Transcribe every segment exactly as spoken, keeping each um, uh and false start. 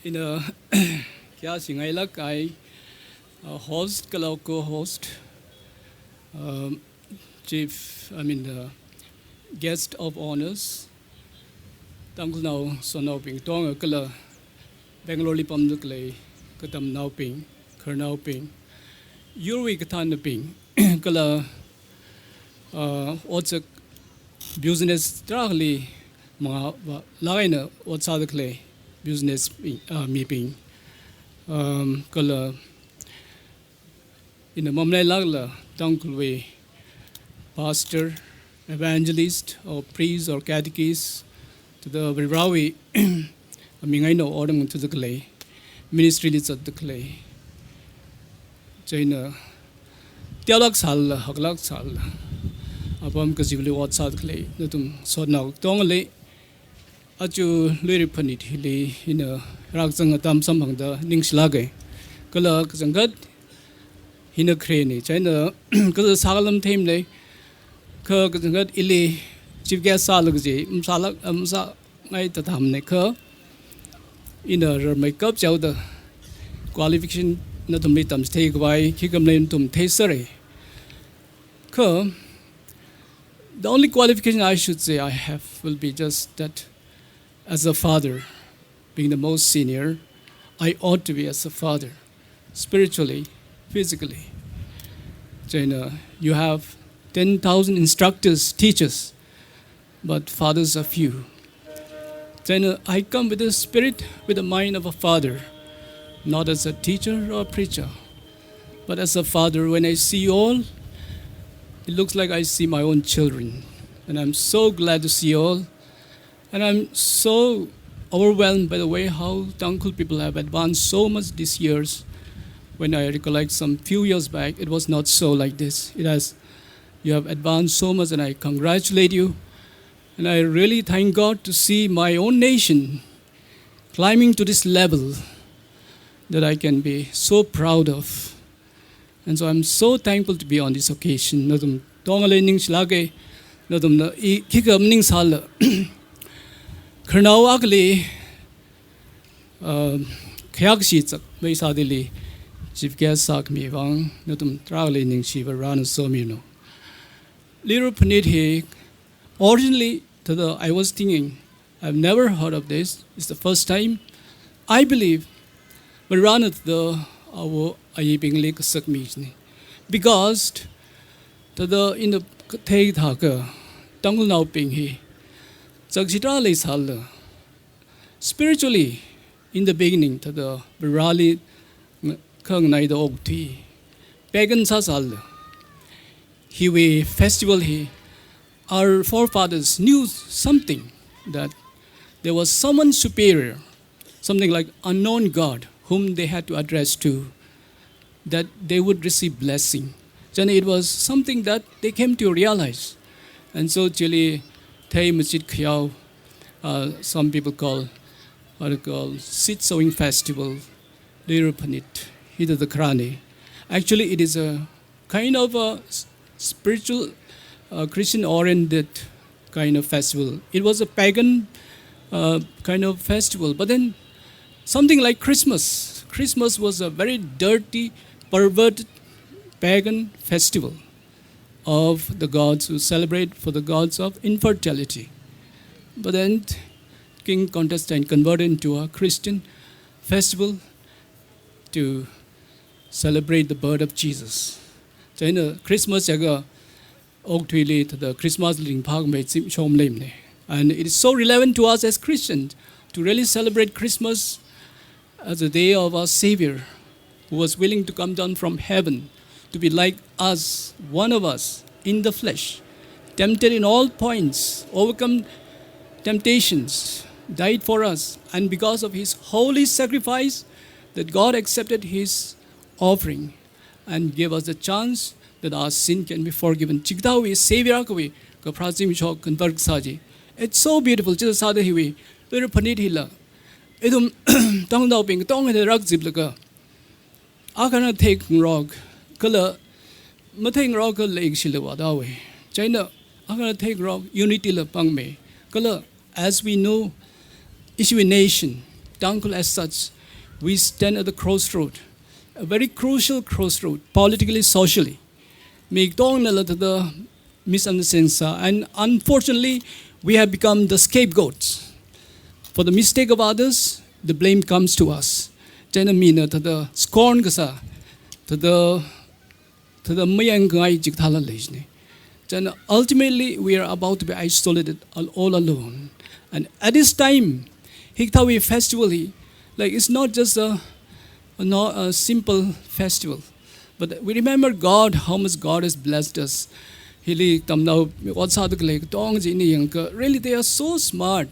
Ina, kayā shingailāk kahai, uh, host kala co-host, um, chief, I mean, the guest of honors, Tangkhulnao shannaobing katonga kala Bangalore li pamda khalei katamnaobing, khararnaobing, yurwui kathānnabing, kala, uh, otsak business tarākhali mangāva lāk eina ot sāda khalei business bing, uh, mibing, um, kala ina mamalailākla Tangkhulwui pastor, evangelist, or priest, or catechist, thāda Varivarāwui aming eina otram ngatha̱da khalei, ministry li zatda khalei. Chieina teolāk sālala, haklāk sālala, apam kazipli ot sāda khalei nathum sotnao katongali, aja Luira phanit hili ina rākazang atam samphangda ningshilāka. Kala kachangkhat hina kharena, chieina kazā sākhala matheimana, kha kachangkhat ili chief guest sālaga chi masālāk, masāngai tātāmana, kha ina rarmeikap chaoda qualification nathumli tamchithei khavai khikha malei nathum theisera. Kha the only qualification I should say I have will be just that as a father, being the most senior, I ought to be as a father, spiritually, physically. Chieina, you have ten thousand instructors, teachers, but fathers are few. Chieina, I come with the spirit, with the mind of a father, not as a teacher or a preacher, but as a father. When I see you all, it looks like I see my own children. And I'm so glad to see you all. And I'm so overwhelmed by the way how Tangkhul people have advanced so much these years. When I recollect some few years back, it was not so like this. It has, you have advanced so much, and I congratulate you. And I really thank God to see my own nation climbing to this level that I can be so proud of. And so I'm so thankful to be on this occasion. Nathum katongali ningshilāka, nathumna i khikha maningsālala. Khararnao akhali, um, khayākashi chakmei sādili chief guest sākhami vang, nathum tarāli ningshiva rāna sominu. Luira phanit hi, originally, thāda I was thinking, I've never heard of this. It's the first time. I believe Varivarāna thāda āwo āyibingli kasakmina. Because thāda ina theithākha Tangkhulnaobing hi chakchi tarā leisālala, spiritually, in the beginning, thāda Varivarāli ng-, khanganaida okathui pagan sāsālala, hiwui festival hi, our forefathers knew something, that there was someone superior, something like unknown God whom they had to address to, that they would receive blessing. Then it was something that they came to realize. And so chili thei machit khayao, uh, some people call, what they call, seed sowing festival, Luira phanit, hithāda kharāna. Actually, it is a kind of a s-, spiritual, uh, Christian oriented kind of festival. It was a pagan, uh, kind of festival. But then something like Christmas. Christmas was a very dirty, perverted, pagan festival of the gods who celebrate for the gods of infertility. But then King Contestine converted into a Christian festival to celebrate the birth of Jesus. Chieina Christmas jiakha okathuili thāda Christmas ringphākhamei zimiksho maleimana. And it is so relevant to us as Christians to really celebrate Christmas as the day of our Savior, who was willing to come down from heaven to be like us, one of us, in the flesh, tempted in all points, overcome temptations, died for us, and because of his holy sacrifice, that God accepted his offering and gave us the chance that our sin can be forgiven. Chikathāwui Savior akhawui kapharā zimiksho convert kasā chi. It's so beautiful. Chithāda sāda hiwui Luira phanit hila, ithum Tangkhulnaobing katonga hina rākaziplaga, akhana theingarok kala matheingarok kala leikashila vātāva. Chieina akhana theingarok unity la pangmei. Kala, as we know, ishiwui nation, Tangkhul as such, We stand at the crossroad, a very crucial crossroad, politically, socially. Mi katongnala thāda misunderstanding sā, and unfortunately, we have become the scapegoats. For the mistake of others, the blame comes to us. Chieina mina thāda scorn kasā, thāda thāda mayang ngai chikathāla lei jine. Then ultimately, we are about to be isolated all, all alone. And at this time, hikathāwui festival hi, like, it's not just a, a, not a simple festival, but we remember God, how much God has blessed us. Hili tamnao mi ot sāda khalei katong chi ina yangakha, really, they are so smart.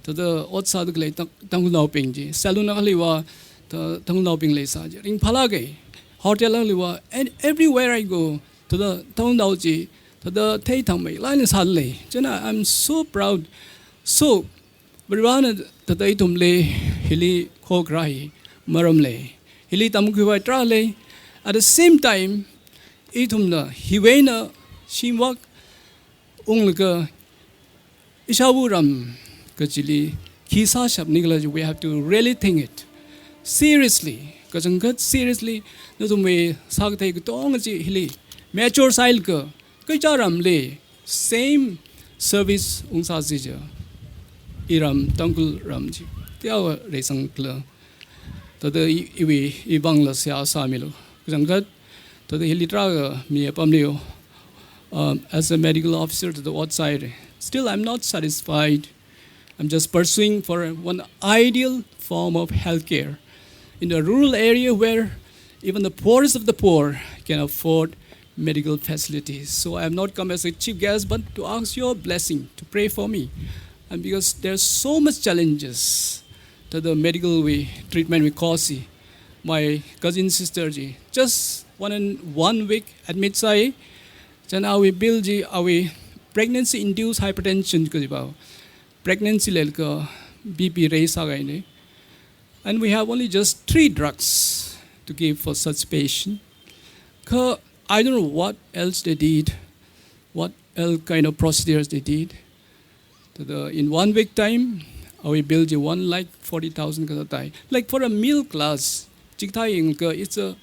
Thāda ot sāda khalei Tang-, Tangkhulnaobing chi. Salon akhaliva, thā-, Tangkhulnaobing leisā chi. Ringphālāka. Hotel akhaliva, and everywhere I go, thāda Tangkhulnao chi, thāda theithangmei lāna sālei. Chieina, I'm so proud. So, Varivarana thāda ithumli hili khokharā hi maram lei. Hili tamkhuiwui tarākha lei. At the same time, ithumna hiwui eina shimvak unglaga ishāwo ram kachili khi sāshapni khala chi, we have to really think it seriously. Kachangkhat seriously, nathumwui sākathei katonga chi hili mature sālaga, kachā ramli same service ungsāsi ja. Iram Tangkhul ram chi, teowa reisang khala. Thāda i, iwui, ivangla seihā sāmilu. Kachangkhat, thāda hili tarākha mi apamli yo, um, as a medical officer, thāda ot sāhaira. Still, I'm not satisfied. I'm just pursuing for one ideal form of healthcare in a rural area where even the poorest of the poor can afford medical facilities. So I have not come as a chief guest, but to ask your blessing, to pray for me. And because there's so much challenges to the medical wui, treatment wui cost hi. My cousin sister chi, just one and one week admit sāi, chieina awui bill chi, awui pregnancy induced hypertension kajiva, pregnancy leilaga B P raise sākahaina. And we have only just three drugs to give for such patient. Kha, I don't know what else they did, what else kind of procedures they did. Thāda in one week time, awui bill chi one lakh forty thousand kasā tai. Like, for a middle class, chikathā yangakha, it's a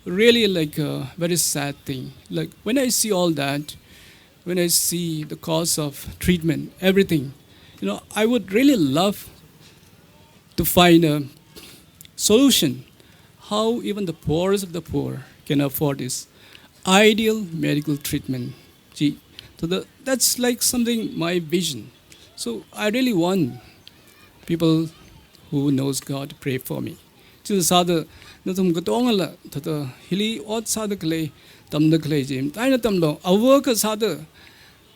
really, like, a very sad thing. Like, when I see all that, when I see the cost of treatment, everything, you know, I would really love to find a solution how even the poorest of the poor can afford this ideal medical treatment. Chi, so the, that's, like, something, my vision. So I really want people who knows God to pray for me. Chi sāda, nathum katongala, thāda hili ot sāda khalei, tamda khalei chi, taina tamlu, awui work sāda,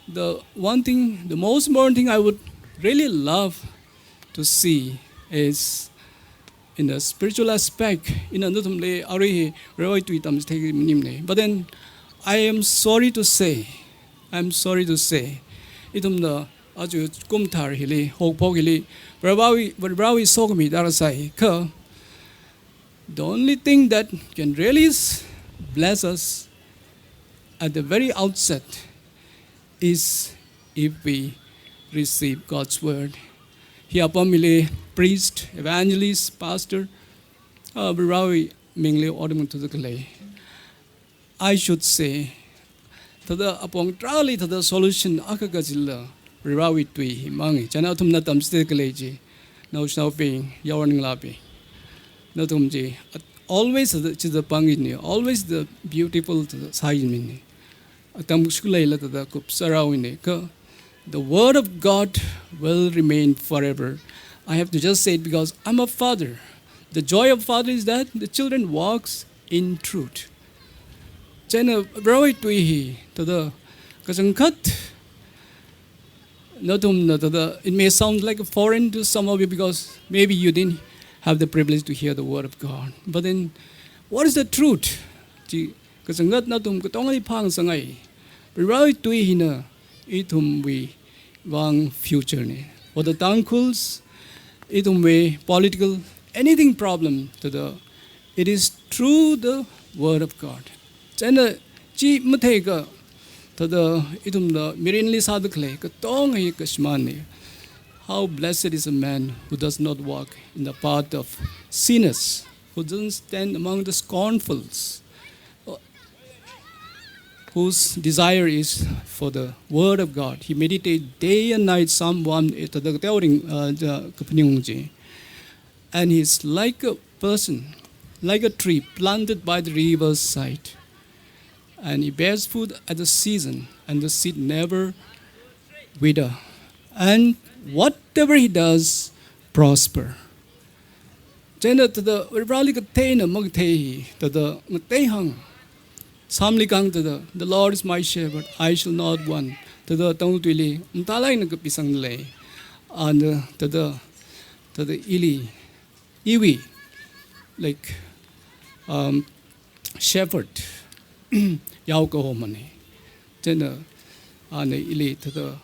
the one thing, the most important thing I would really love to see is in the spiritual aspect, ina nathumli arui hi Varewui tui tamchithei maningmana. But then, I am sorry to say, I'm sorry to say, ithumna aja kumthar hili, haophok hili, Varewui, Varewui sokhami tarākha sāi kha, the only thing that can really s-, bless us at the very outset is if we receive God's word. Hi apam hili priest, evangelist, pastor, uh, Varewui mingli ot ngatungda khalei, I should say, thāda apong tarāli thāda solution akha kajila Varewui tui hi mang. Chieina athumna tamchithei khalei chi, naoshinaobing, yaron ngalābing, nathum chi, always thāda chithāda pāngmina, always the beautiful thāda sāmina. Atam kashuk leila thāda kupsāra haowa kha, the word of God will remain forever. I have to just say it because I'm a father. The joy of father is that the children walks in truth. Chieina Varewui tui hi, thāda kachangkhat nathumna thāda, it may sound like a foreign to some of you because maybe you didn't have the privilege to hear the word of God. But then, what is the truth? Chi, kachangkhat nathum katongali phāngasakngai. Varewui tui hina ithumwui vang future na. For the Tangkhuls, ithumwui political, anything problem thāda, it is through the word of God. Chieina chi matheikha, thāda ithumna mirinli sāda khalei katong hi kashimānna. How blessed is a man who does not walk in the path of sinners, who doesn't stand among the scornfuls, whose desire is for the word of God. He meditates day and night, Psalm one, eh, thāda kateoring, uh, ja, kaphaning chi. And he's like a person, like a tree planted by the river's side. And he bears fruit at the season, and the seed never wither. And whatever he does prosper. Chieina thāda Varivarāli katheina makathei hi, thāda ngateihāng. Psalm li kahāng thāda, "The Lord is my shepherd, I shall not want." Thāda Tangkhul tuili, matailāk eina kapisang lei. And, uh, thāda, thāda ili, iwui, like, um, shepherd, yaokahomana. Chieina, ana ili thāda,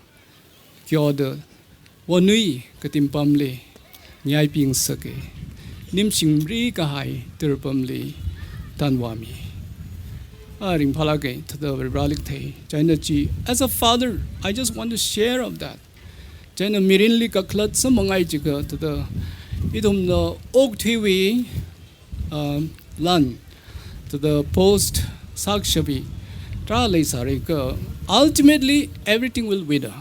kyoda, wonui katim pamli, nyaiping sāka. Nimshing ri kahai tirpamli, tanvāmi. A ringphālāka, thāda Varivarāli kathei. Chieina chi, as a father, I just want to share of that. Chieina mirinli kakhalat sāmangai jiakha, thāda, ithumna okathuiwui, um, lan, thāda post sākashap hi, tarā leisāra kha, ultimately everything will wither.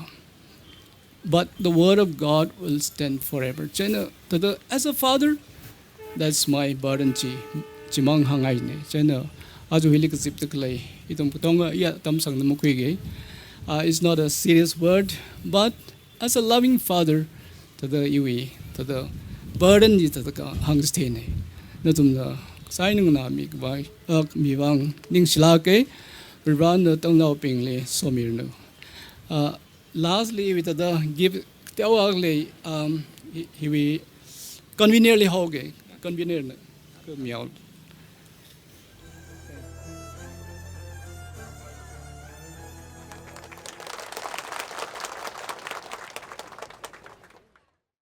But the word of God will stand forever. Chieina, thāda, as a father, that's my burden chi, chimang hāngngaina. Chieina, aja hili kazipda khalei, ithum katonga, ya, tamsangna makhuiga. Uh, it's not a serious word, but as a loving father, thāda iwui, thāda burden hi thāda kahāng chitheina. Nathumna, sai ningna mi khavai, uh, mi vang, ningshilāka, Varivarāna tangnaobingli somiranu. Uh, lastly, iwui thāda gift teowa lei, um, hi, hiwui convener li haoga, convener na, kha miao.